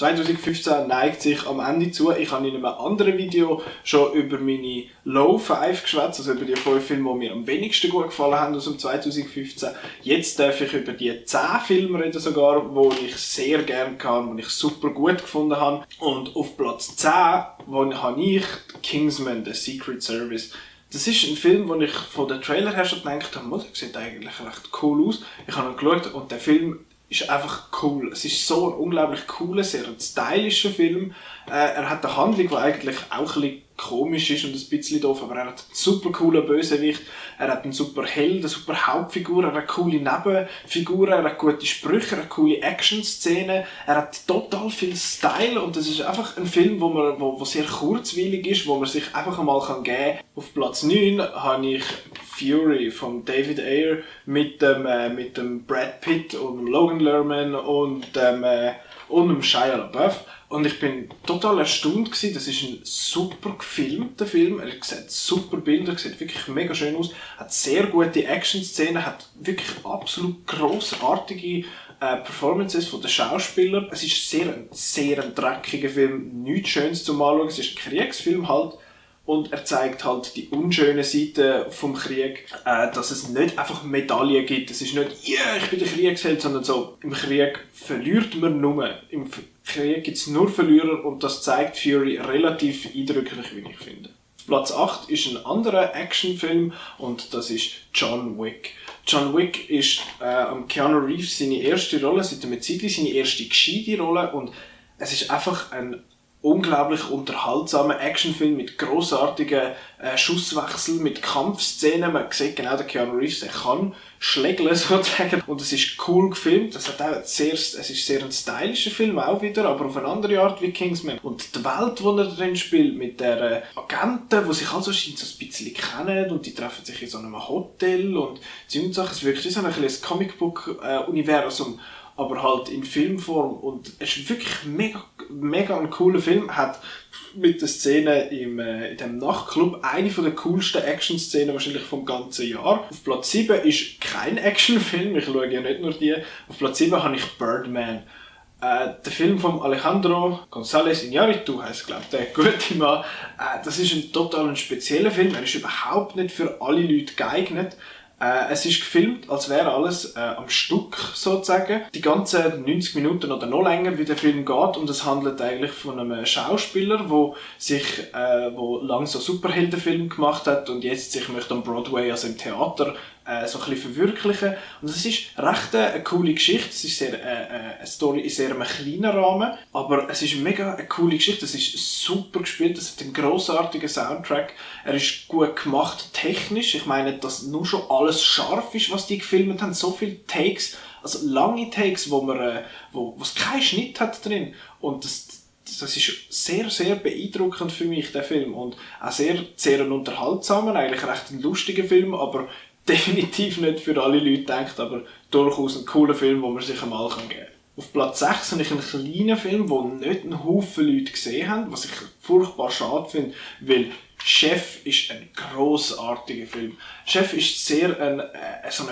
2015 neigt sich am Ende zu. Ich habe in einem anderen Video schon über meine Low 5 geschwätzt, also über die 5 Filme, die mir am wenigsten gut gefallen haben aus dem 2015. Jetzt darf ich über die 10 Filme reden sogar, die ich sehr gerne kann, die ich super gut gefunden habe. Und auf Platz 10 habe ich Kingsman, The Secret Service. Das ist ein Film, wo ich von den Trailer her schon gedacht habe, der sieht eigentlich recht cool aus. Ich habe ihn geschaut und der Film ist einfach cool. Es ist so ein unglaublich cooler, sehr stylischer Film. Er hat eine Handlung, die eigentlich auch ein bisschen komisch ist und ein bisschen doof, aber er hat einen super coolen Bösewicht, er hat einen super Held, eine super Hauptfigur, er hat coole Nebenfiguren, er hat gute Sprüche, er hat coole Action-Szenen, er hat total viel Style und das ist einfach ein Film, wo sehr kurzweilig ist, wo man sich einfach einmal geben kann. Auf Platz 9 habe ich Fury von David Ayer mit dem Brad Pitt und dem Logan Lerman und dem Shia LaBeouf. Und ich bin total erstaunt gewesen. Das ist ein super gefilmter Film. Er sieht super Bilder, sieht wirklich mega schön aus, hat sehr gute Action-Szenen, hat wirklich absolut grossartige Performances von den Schauspielern. Es ist sehr ein dreckiger Film, nichts Schönes zum Anschauen. Es ist ein Kriegsfilm halt. Und er zeigt halt die unschöne Seite vom Krieg, dass es nicht einfach Medaillen gibt. Es ist nicht, ich bin der Kriegsheld, sondern so, im Krieg verliert man nur. Im Krieg gibt es nur Verlierer und das zeigt Fury relativ eindrücklich, wie ich finde. Platz 8 ist ein anderer Actionfilm und das ist John Wick. John Wick ist Keanu Reeves seine erste Rolle, seit einem Zeitchen seine erste gescheite Rolle und es ist einfach ein unglaublich unterhaltsamer Actionfilm mit grossartigen Schusswechseln, mit Kampfszenen. Man sieht genau, der Keanu Reeves, der kann schlägeln sozusagen. Und es ist cool gefilmt. Es ist sehr ein stylischer Film auch wieder, aber auf eine andere Art wie Kingsman. Und die Welt, die er drin spielt, mit der Agenten, die sich also scheint so ein bisschen kennen und die treffen sich in so einem Hotel und Sachen. Es wirkt wie so ein kleines Comicbook-Universum, aber halt in Filmform und es ist wirklich mega ein cooler Film, hat mit der Szene in dem Nachtclub eine von der coolsten Action-Szenen wahrscheinlich vom ganzen Jahr. Auf Platz 7 ist kein Actionfilm, ich schaue ja nicht nur die. Auf Platz 7 habe ich Birdman. Der Film von Alejandro González Iñárritu heisst, glaube ich, der gute Mann. Das ist ein total spezieller Film, er ist überhaupt nicht für alle Leute geeignet. Es ist gefilmt, als wäre alles am Stück sozusagen. Die ganzen 90 Minuten oder noch länger, wie der Film geht. Und es handelt eigentlich von einem Schauspieler, der lange so Superheldenfilm gemacht hat und jetzt sich möchte am Broadway, also im Theater, so ein bisschen verwirklichen. Und es ist recht eine coole Geschichte. Es ist eine Story in sehr einem kleinen Rahmen, aber es ist mega eine coole Geschichte. Es ist super gespielt, es hat einen grossartigen Soundtrack. Er ist gut gemacht technisch. Ich meine, dass nur schon alles scharf ist, was die gefilmt haben. So viele Takes, also lange Takes, wo es keinen Schnitt hat drin. Und das ist sehr beeindruckend für mich, der Film. Und auch sehr ein unterhaltsamer, eigentlich recht ein lustiger Film, aber definitiv nicht für alle Leute gedacht, aber durchaus ein cooler Film, den man sich einmal geben kann. Auf Platz 6 habe ich einen kleinen Film, den nicht ein Haufen Leute gesehen haben, was ich furchtbar schade finde, weil Chef ist ein grossartiger Film. Chef ist so eine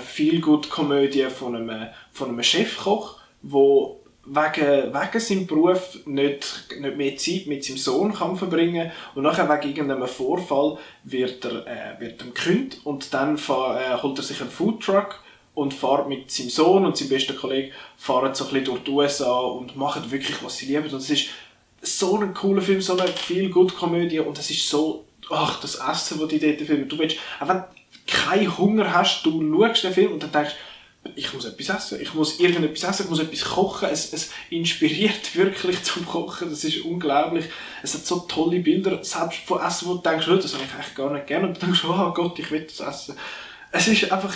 Feel-Good-Komödie von einem Chefkoch, der wegen seinem Beruf nicht mehr Zeit mit seinem Sohn kann verbringen und nachher wegen irgendeinem Vorfall wird er gekündigt und dann holt er sich einen Foodtruck und fährt mit seinem Sohn und seinem besten Kollegen fahren so ein bisschen durch die USA und machen wirklich, was sie lieben. Und es ist so ein cooler Film, so eine Feel-Good-Komödie und es ist so, das Essen, das die dort filmen. Du willst, auch wenn du keinen Hunger hast, du schaust den Film und dann denkst, ich muss etwas essen, ich muss irgendetwas essen, ich muss etwas kochen. Es inspiriert wirklich zum Kochen, das ist unglaublich. Es hat so tolle Bilder, selbst von Essen, wo du denkst, das habe ich eigentlich gar nicht gerne. Und du denkst, oh Gott, ich will das essen. Es ist einfach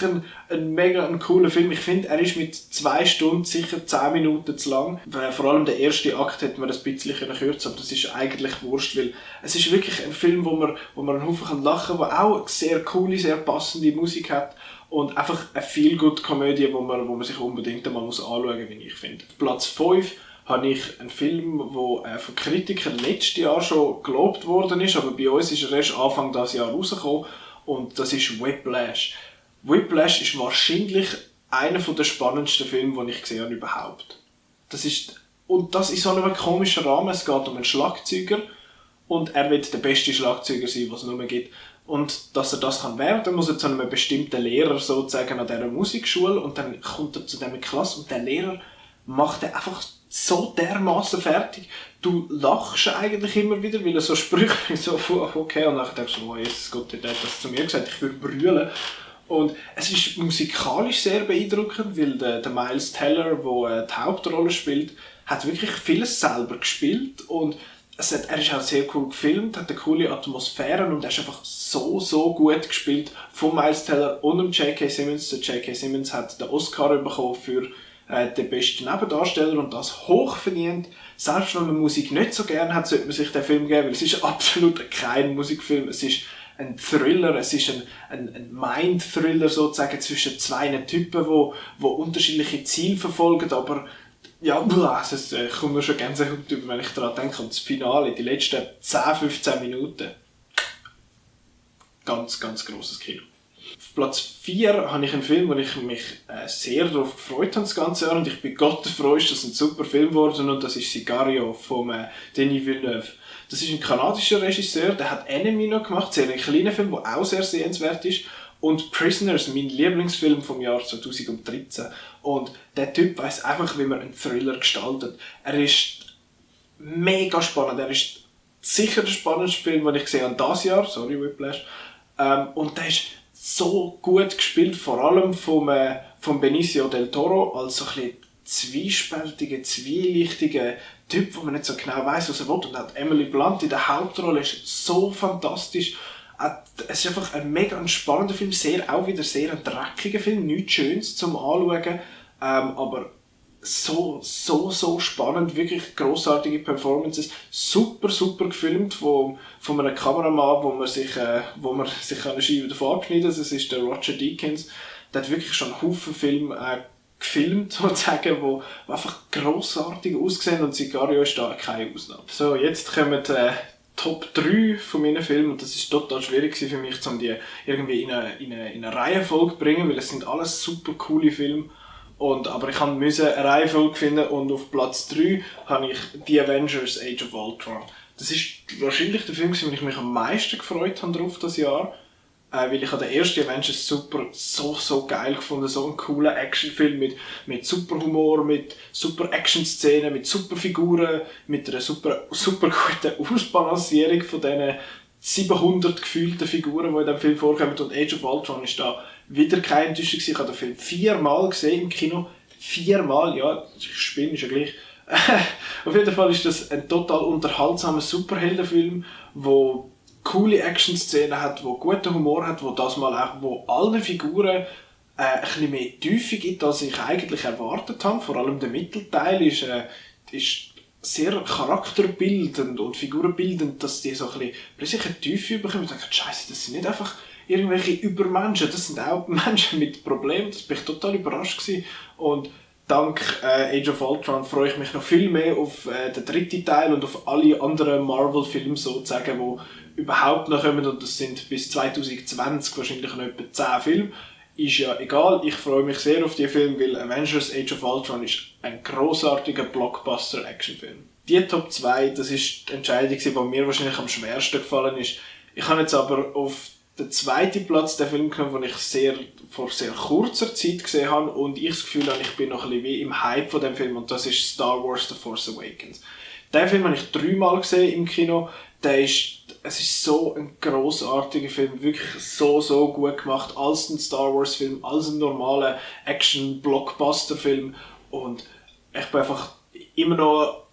ein mega cooler Film. Ich finde, er ist mit 2 Stunden sicher 10 Minuten zu lang. Vor allem der erste Akt hätte man das ein bisschen kürzen, aber das ist eigentlich wurscht, weil es ist wirklich ein Film, wo man einen Haufen lachen kann, der auch sehr coole, sehr passende Musik hat. Und einfach eine Feel-Good-Komödie, wo man sich unbedingt einmal anschauen muss, wie ich finde. Auf Platz 5 habe ich einen Film, der von Kritikern letztes Jahr schon gelobt worden ist, aber bei uns ist er erst Anfang dieses Jahr rausgekommen. Und das ist Whiplash. Whiplash ist wahrscheinlich einer der spannendsten Filme, die ich gesehen habe überhaupt. Das ist Und das in so einem komischen Rahmen. Es geht um einen Schlagzeuger und er wird der beste Schlagzeuger sein, was es nur gibt. Und dass er das kann werden, muss er zu einem bestimmten Lehrer sozusagen an dieser Musikschule und dann kommt er zu dem Klasse und der Lehrer macht er einfach so dermaßen fertig. Du lachst eigentlich immer wieder, weil er so Sprüche so okay und dann denkst du, oh Jesus Gott, der hat das zu mir gesagt, ich würde brüllen. Und es ist musikalisch sehr beeindruckend, weil der Miles Teller, der die Hauptrolle spielt, hat wirklich vieles selber gespielt und er ist halt sehr cool gefilmt, hat eine coole Atmosphäre und er ist einfach so gut gespielt von Miles Teller und dem J.K. Simmons. Der J.K. Simmons hat den Oscar bekommen für den besten Nebendarsteller und das hochverdient. Selbst wenn man Musik nicht so gerne hat, sollte man sich den Film geben, weil es ist absolut kein Musikfilm. Es ist ein Thriller, es ist ein Mind-Thriller sozusagen zwischen zwei Typen, die unterschiedliche Ziele verfolgen, aber ja, es kommt mir schon Gänsehaut über, wenn ich daran denke, und das Finale, die letzten 10-15 Minuten. Ganz grosses Kino. Auf Platz 4 habe ich einen Film, wo ich mich sehr darauf gefreut habe das ganze Jahr und ich bin Gott froh, ist das ein super Film geworden und das ist Sicario von Denis Villeneuve. Das ist ein kanadischer Regisseur, der hat Enemy noch gemacht, sehr ein kleiner Film, der auch sehr sehenswert ist. Und Prisoners, mein Lieblingsfilm vom Jahr 2013. Und der Typ weiss einfach, wie man einen Thriller gestaltet. Er ist mega spannend. Er ist sicher der spannendste Film, den ich gesehen habe dieses Jahr. Sorry, Whiplash. Und der ist so gut gespielt, vor allem vom Benicio del Toro, als so ein bisschen zwiespältiger, zwielichtiger Typ, wo man nicht so genau weiss, was er will. Und auch Emily Blunt in der Hauptrolle ist so fantastisch. Es ist einfach ein mega spannender Film, auch wieder sehr ein dreckiger Film, nichts Schönes zum Anschauen, aber so spannend, wirklich grossartige Performances, super gefilmt von einem Kameramann, wo man sich eine Scheibe davon abschneiden kann. Das ist der Roger Deakins. Der hat wirklich schon einen Haufen Filme gefilmt, sozusagen, wo einfach grossartig aussehen und Sicario ist da keine Ausnahme. So, jetzt kommen Top 3 von meinen Filmen und das ist total schwierig für mich, um die irgendwie in eine Reihenfolge zu bringen, weil es sind alles super coole Filme. Aber ich musste eine Reihenfolge finden und auf Platz 3 habe ich The Avengers Age of Ultron. Das ist wahrscheinlich der Film, den ich mich am meisten gefreut habe drauf das Jahr. Weil ich den ersten Avengers so geil gefunden, so ein cooler Actionfilm mit super Humor, mit super Action-Szenen, mit super Figuren, mit einer super guten Ausbalancierung von diesen 700 gefühlten Figuren, die in diesem Film vorkommen. Und Age of Ultron ist da wieder keine Enttäuschung. Ich habe den Film 4-mal gesehen im Kino. 4-mal, ja, ich spinne, ist ja gleich. Auf jeden Fall ist das ein total unterhaltsamer Superheldenfilm, wo coole Action-Szenen hat, wo guten Humor hat, wo das mal auch, wo allen Figuren ein bisschen mehr Tiefe gibt, als ich eigentlich erwartet habe. Vor allem der Mittelteil ist sehr charakterbildend und figurenbildend, dass die so ein bisschen plötzlich eine Tiefe bekommen. Ich denke, Scheiße, das sind nicht einfach irgendwelche Übermenschen, das sind auch Menschen mit Problemen. Das bin ich total überrascht gewesen. Und dank Age of Ultron freue ich mich noch viel mehr auf den dritten Teil und auf alle anderen Marvel-Filme sozusagen, die überhaupt noch kommen. Und das sind bis 2020 wahrscheinlich noch etwa 10 Filme. Ist ja egal, ich freue mich sehr auf die Film, weil Avengers Age of Ultron ist ein grossartiger Blockbuster-Actionfilm. Die Top 2, das ist die Entscheidung, die mir wahrscheinlich am schwersten gefallen ist. Ich habe jetzt aber auf den zweiten Platz den Film genommen, den ich vor sehr kurzer Zeit gesehen habe und ich das Gefühl habe, ich bin noch ein bisschen wie im Hype von dem Film und das ist Star Wars The Force Awakens. Den Film habe ich 3-mal gesehen im Kino. Es ist so ein grossartiger Film, wirklich so gut gemacht, als ein Star Wars Film, als ein normaler Action-Blockbuster-Film und ich bin einfach immer noch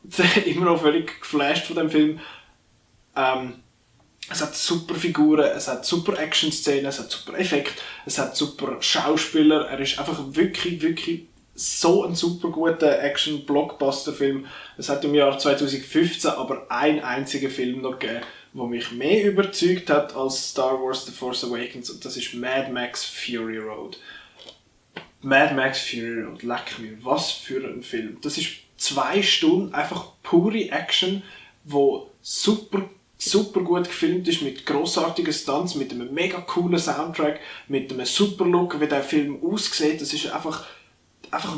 völlig geflasht von dem Film. Es hat super Figuren, es hat super Action-Szenen, es hat super Effekte, es hat super Schauspieler, er ist einfach wirklich so ein super guter Action-Blockbuster-Film. Es hat im Jahr 2015 aber einen einzigen Film noch gegeben, der mich mehr überzeugt hat als Star Wars The Force Awakens und das ist Mad Max Fury Road. Mad Max Fury Road, leck mir, was für ein Film. Das ist 2 Stunden einfach pure Action, wo super gut gefilmt ist, mit grossartigen Stunts, mit einem mega coolen Soundtrack, mit einem super Look, wie der Film aussieht. Das ist einfach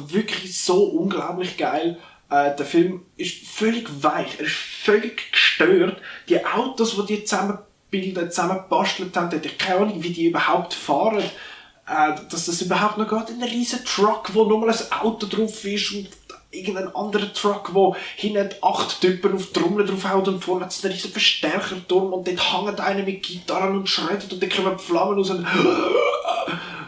wirklich so unglaublich geil. Der Film ist völlig weich, er ist völlig gestört. Die Autos, die die zusammengebastelt haben, ich keine Ahnung, wie die überhaupt fahren. Dass das überhaupt noch geht. Ein riesen Truck, wo nur ein Auto drauf ist und irgendein anderer Truck, wo hinten 8 Typen auf die Trommel draufhaut und vorne hat es einen riesen Verstärkerturm und dort hängt einer mit Gitarren und schreit und dann kommen die Flammen raus und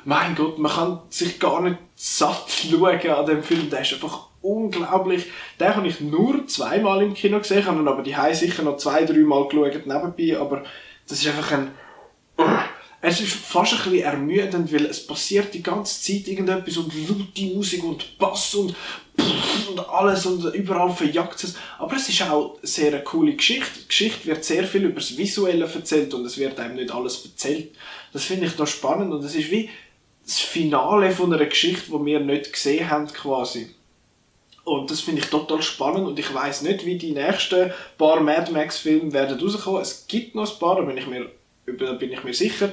mein Gott, man kann sich gar nicht satt schauen an dem Film, der ist einfach unglaublich. Den habe ich nur 2-mal im Kino gesehen, ich habe ihn aber die sicher noch 2-3 Mal geschaut nebenbei, aber das ist einfach ein... Es ist fast ein bisschen ermüdend, weil es passiert die ganze Zeit irgendetwas und laute Musik und Bass und alles und überall verjagt es. Aber es ist auch eine sehr coole Geschichte. Die Geschichte wird sehr viel über das Visuelle erzählt und es wird einem nicht alles erzählt. Das finde ich da spannend und es ist wie das Finale von einer Geschichte, die wir nicht gesehen haben quasi. Und das finde ich total spannend und ich weiss nicht, wie die nächsten paar Mad Max Filme werden rauskommen. Es gibt noch ein paar, da bin ich mir sicher.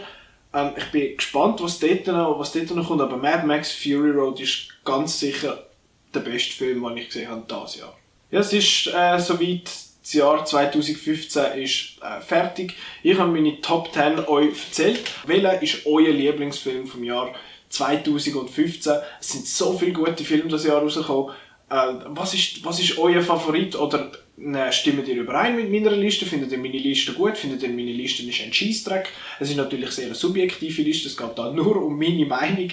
Ich bin gespannt, was dort noch kommt, aber Mad Max Fury Road ist ganz sicher der beste Film, den ich gesehen habe dieses Jahr. Ja, es ist soweit, das Jahr 2015 ist fertig. Ich habe meine Top 10 euch erzählt. Welcher ist euer Lieblingsfilm vom Jahr 2015? Es sind so viele gute Filme das Jahr rausgekommen. Was ist euer Favorit? Oder stimmt ihr überein mit meiner Liste? Findet ihr meine Liste gut? Findet ihr meine Liste ist ein Scheissdreck? Es ist natürlich sehr eine subjektive Liste, es geht da nur um meine Meinung.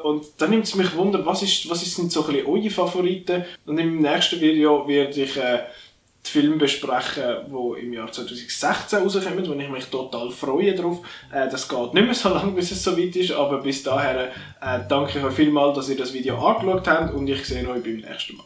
Und dann nimmt es mich Wunder, was sind so ein bisschen eure Favoriten? Und im nächsten Video werde ich die Filme besprechen, die im Jahr 2016 rauskommen, wo ich mich total freue drauf. Das geht nicht mehr so lange, bis es soweit ist, aber bis dahin danke ich euch vielmals, dass ihr das Video angeschaut habt und ich sehe euch beim nächsten Mal.